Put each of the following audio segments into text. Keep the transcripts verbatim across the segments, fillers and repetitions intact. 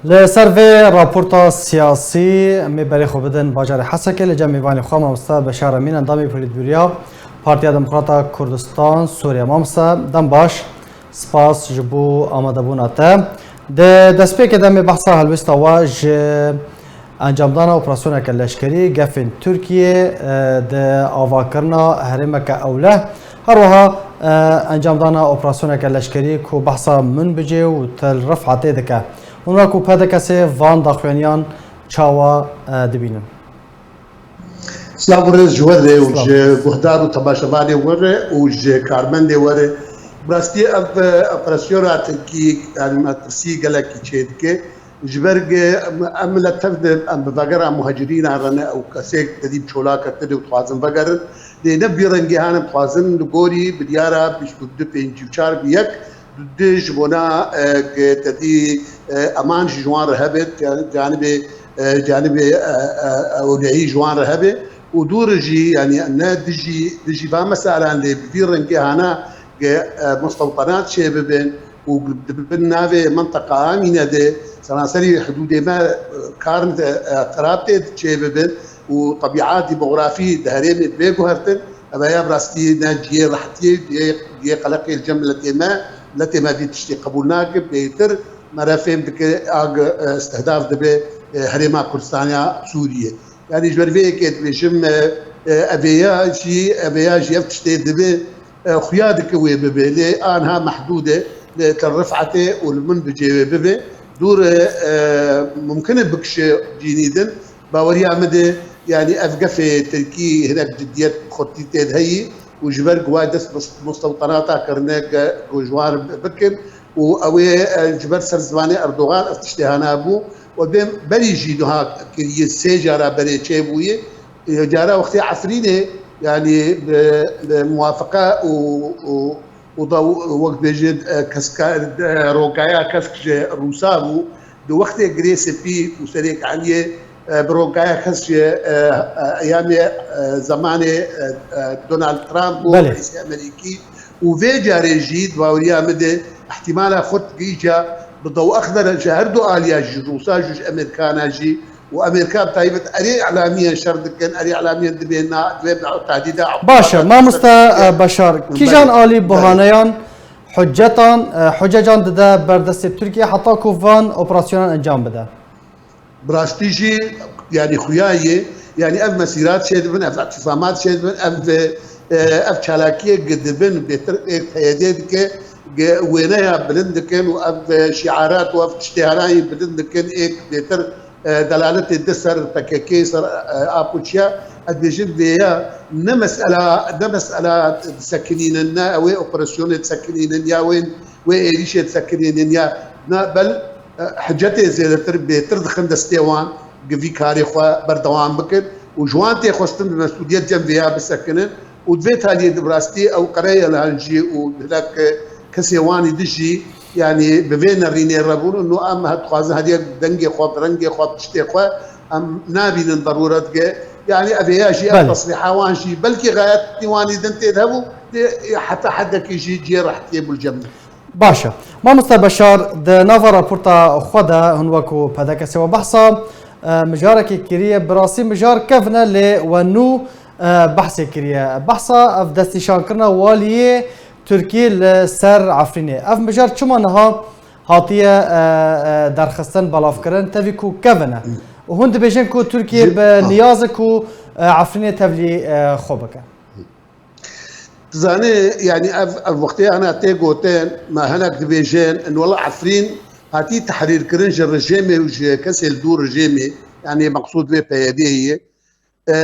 Li ser vê raporta siyasî, em ê berê xwe bidin bajarê Hesekê, li cem mêvanê xwe mamoste Beşar Emîn, endamê polîtbûroya Partiya Demokrata Kurdistan Sûriye. Mamoste, dem baş, spas ji bo amadebûna te. Di destpêkê de em ê behsa helwêsta we ji encamdana operasyoneke leşkerî gefên Tirkiyê, e, di avakirina herêmeke ewleh, her wiha, e, encamdana operasyoneke leşkerî ku behsa Minbicê û Tel Rifetê dike. Hûn wekî P D K'ê van daxuyaniyan çawa, e, dibînin? Silav û rêz ji we re û Silav. Ji guhdar û temaşevanê we re û ji karmendê we re. Bi rastî ev, e, operasyona Tirkî, yanî metirsî gelekî çêdike. Ji ber ku em, em li tev de, em bi vegera muhacirînan re ne, ew kesê tedî bi çolake tune û dixwazin vegerin. Lê ne bi vî rengî hane, em dixwazin li gorî biryara bîst û du pêncî û çar bi yek, du ji bona, e, ku tedî, e, eman jî ji wan re hebe, ca-, canibê, e, canibê, e, e, ewlehî ji wan re hebe û dû re jî, yanî ne dijî, dijî van meselan lê bi vî rengî hana ku, e, mustewtenat çêbibin û di bin navê menteqa amîne de seranserî hidûdê me, e, kar, e, xerab tê çêbibin û tebîat, demografî di herêmê bê guhertin, ev ya bi rastî ne cihê rehetiyê, cihê, cihê qeleqê li cem miletê me, miletê me vî tiştî qebûl nake, bêtir me re fêm dike a, e, istihdaf dibe, e, herêma Kurdistaniya Sûriyê. Yanî ji ber vê yekê dibêjim, e, e, evêya jî, evêya jî ev tiştê dibe, e, xuya dike wê bibe. Lê anha mehdûd e, li Tel Rifetê û li Minbicê wê bibe. Dû re, e, mumkin e bikişe cînî din. Baweriya min de, yanî ev gefê Tirkî hinek ciddiyet, xurtî tê de heyî û ji ber ku wa dest must-, mustewtenata kirine ge-, ku ji wan re bikin û ew ê, e, ji ber ser zimanê Erdogan ev tiştê hana bû. We bê berî jî niha kiriye, sê cara berê çêbûye. E, cara wextê Efrînê, yanî bi, bi muwafiqe û, û, û da wek bêjin, e, keska, e, rokaya kesk ji Rûsa bû. Di wextê Girê Spî û Serêk Eliyê, e, bi rokaya kesk ji, e, e, eyamê, e, zemanê, e, e, Donald Trump bû, Belê. Reîsê Amerîkî. Û vê carê jî di baweriya min de ihtimala xurt gihîşa bi dew exder ji her du aliya jî, Rûsa jî, ji Amerîkana jî, û Amerîka bi taybet erê îlamiyên şer dikin, erê îlamiyên dibê na, dibê tehdîda. Baş e, mamoste, e, Beşar, kîjan alî buhaneyan, hucetan, e, hucecan dide ber destê Tirkiye heta ku van operasyonan encam bide? Bi rastî jî, yanî xuya ye, yanî ev mesîrat çêdibin, ev îtisamat çêdibin, ev, e, ev çalakiyê gidibin, bêtir ê P Y D dike, ge-, wêneya bilind dikin û ev, e, şiarat û ev tiştê herayî bilind dikin, ê bêtir e, delaletê di ser P K K, ser, e, A P Ç'ya, ez dibêjim vêya ne mesela, ne mesela disekinînin, ne ew ê operasyonê disekinînin, ya wê, wê êrîşê disekinînin, ya ne bel, e, hicetê zêdetir bêtir dixin destê wan, gi vî karê xwe berdewam bikin û ji wan tê xwestin bi mesûliyet cem vêya bisekinin. Û di vê taliyê de bi rastî ew qereyelan jî û hinek kesê wan î din jî, yanî bi vê nerînê re bûn û em her dixwazin her yek dengê xwe, bi rengê xwe, bi tiştê xwe em nabînin derûret ge. Yanî ev ê ya jî ev Belê. Tesrîha wan jî belkî xayetî wan î din tê de hebû, lê heta hedekî jî cihê rehetiyê bû li cem me. Baş e. Mamoste Beşar, di nava raporta xwe de hûn wekû P D K'ê we behsa, e, mijarekê kiriye, bi rastî mijar kevin e, lê we nû, e, behsê kiriye. Behsa ev destnîşankirina waliyê Tirkî li ser Efrînê. Ev mijar çima niha hatiye, e, e, derxistin, belavkirin, tevî ku kevin e? Û hûn dibêjin ku Tirkiye Ji-, bi ha. Niyaz e ku, e, Efrînê tevlî, e, xwe bike. Dizanî, yanî ev, ev wextê hana tê gotin, me hinek dibêjin, in wela Efrîn hatî tehrîrkirin ji rejêmê û ji kesê li dû rejêmê, yanî meqsûd vê P Y D'yê ye. E,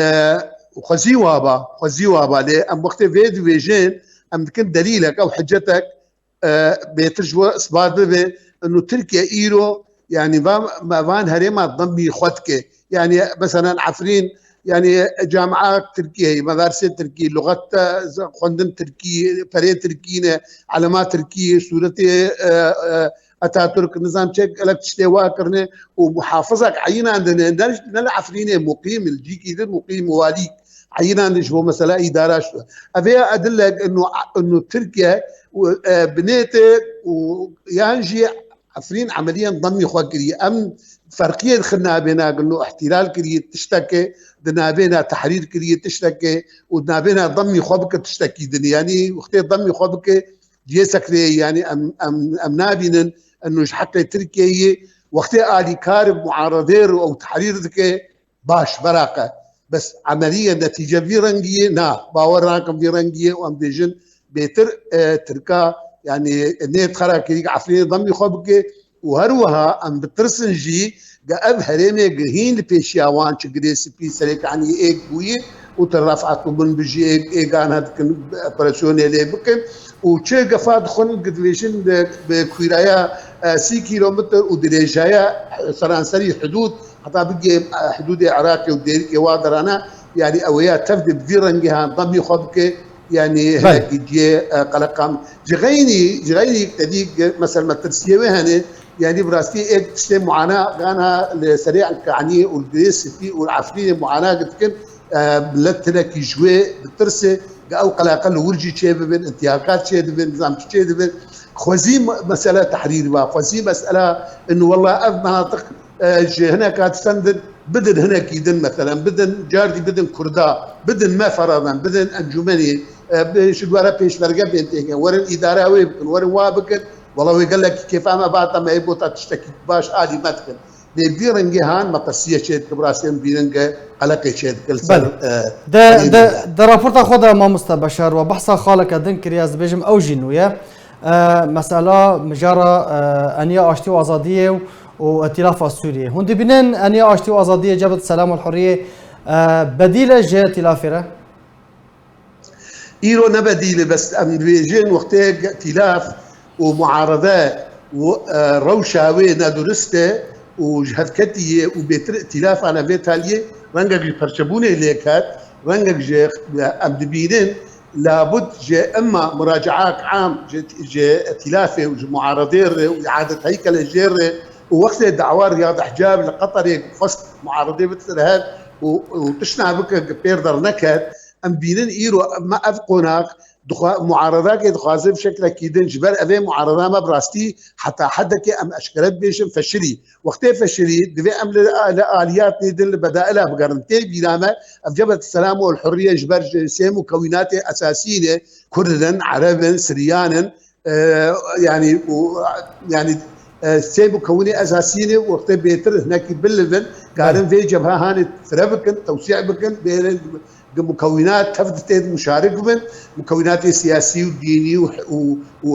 xwezî waba, xwezî waba lê em wextê vê dibêjin, em dikin delîlek, ew hicetek, e, bêtir ji we isbat bibe, inu Tirkiye îro, yanî van, me van herêma demî xwe dike. Yanî, meselen, Efrîn, yanî, camia Tirkî heye, medarsê Tirkî, luxet, e, xwendin Tirkî, perê Tirkî ne, elema Tirkî, sûretê, e, e, Atatürk, nizam çek, gelek tiştê wa kirine û muhafizek eyînandine, ne, ne li Efrînê muqîm, li cîkî din muqîm, walî. Eyînan ji bo mesela îdara şu. Ev ya edilek inu, inu Tirkiye û, e, binête û yan jî Efrîn emeliyen demî xwe kiriye. Em ferqiyê dixin navêna gino ihtilal kiriye tiştekê, di navêna tehrîr kiriye tiştekê û di navêna demî xwe bike tiştekî din. Yanî wextê demî xwe bike cihê sekreyê, yanî em, em, em nabînin eno ji heqê Tirkiyeyê wextê alîkar muaredê re ew tehrîr dike, baş, veraqe. Bes emeliye netîce vî rengî ye? Na, bawer nakim vî rengî ye û em bêjin bêtir, e, Tirka, yanî nê xerakirî Efrînê demî xwe bike û her wiha em bitirsin jî ge ev herêmê ge hîn li pêşiya wan çi girê spî serê kaniyê êk bûyî û ti refat û bin bijî êk, êgan he dikin operasyonê lê bikin û çi gefa dixwin ge dibêjin bi, bi kûraya, e, sî kîlometr û dirêjaya seranserî hidûd heta bigê, e, hidûdê Iraqê û dêrikê wa derane, yanî ew ya tev de bi vî rengî han demî xwe bike, yanî Belê. Hinekî cihê, e, qeleqan. Ji xeynî, ji xeynî te dî, mesela metirsiyê wê hene, yanî bi rastî êk tiştê muana gana li serê Kaniyê û li Girê Spî û li Efrînê muana dikin, e, millet hinekî ji wê ditirse, ge ew qeleqe li wir jî çê bibin, intihakar çê dibin, nizam çi çê dibin. Xwezî me-, mesela tehrîr ba, xwezî mesela in wela ev menatiq, e, ji hineka distendin, bidin hinekî din, meselen, bidin, cardî bidin Kurda, bidin me feradan, bidin encûmenê, e, bi-, ji dwara pêşmerge bên têkin, werin îdara wê bikin, werin wa bikin, wela wê gelekî kêfa me bata me ê bota tiştekî baş alî me dikin. Lê vî rengê han metirsiyê çê dike, bi rastî em bînin ge qeleqê çê dike li ser, Belê. e, De, herêmê de, de. De raporta xwe de mamoste Beşar we behsa xaleke din kiriye, ez dibêjim ew jî nû ye. E, mesela mijara, e, Eniya Aştî û Azadiyê û, û Îtîlafa Sûriyê. Hûn dibînin Eniya Aştî û Azadiyê, Cebhet Selam û Hurriyê, e, bedîl e ji Îtîlafê re? Îro ne bedîl e, bes em dibêjin wextê îtîlaf û muarede û, e, rewşa wê nedurist e û ji hev ketî ye û bêtir îtîlafane vê taliyê rengek ji perçebûnê lê ket, rengek ji, em dibînin labut ji emma muracaat am ji, ji îtîlafê û ji muaredê re û iadet heykele jê re û wextê dawa Riyad Ehcab li Qeterê xwest muaredê bitir hev û, û tiştna bike pêr derneket, em bînin îro me ev qonax dixwa-, muaredakê dixwaze bi şeklekî din, ji ber evê muareda me bi rastî heta hedekê em eşkere dibêjin feşilî. Wextê feşilî, divê em li, li aliyatê din li bedaila bigerin. Tê bîra me, ev Cebhet Selam û Hurriye ji ber ji sê mukewînatê esasî ne, Kurd in, Ereb in, Siryan in, e, yanî, û, yanî, e, sê mukewînê esasî ne, wextê bêtir hinekî bilivin, karin Belê. Vê cebhe hanê fire bikin, tewsî bikin, bêrin Mukewînat tev di tê de muşarik bin, mukewînatê siyasî û dînî û, û, û,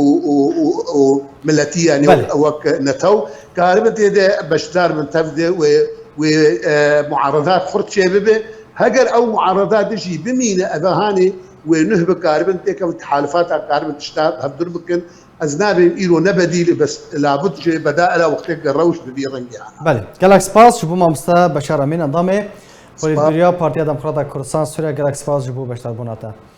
û, û, û, û milletî, yanî Belê. Wek netew, karibin tê de beşdar bin tev de wê, wê, e, muaredat xurt çê bibe. Heger ew muareda de jî bimîne, eve hanê wê nuh bi karibin têkevin tehalifata karibin tişta hevdur bikin. Ez nabêm îro ne bedîl e, bes labut jê bedaela wextê ke rewş bi vî rengî hana. Belê. Gelek spas ji bo mamoste Beşar Emîn endamê Polîtbîroya Partiya Demokrata Kurdistan Sûriye. Gelek spas ji bo beşdarbûna te.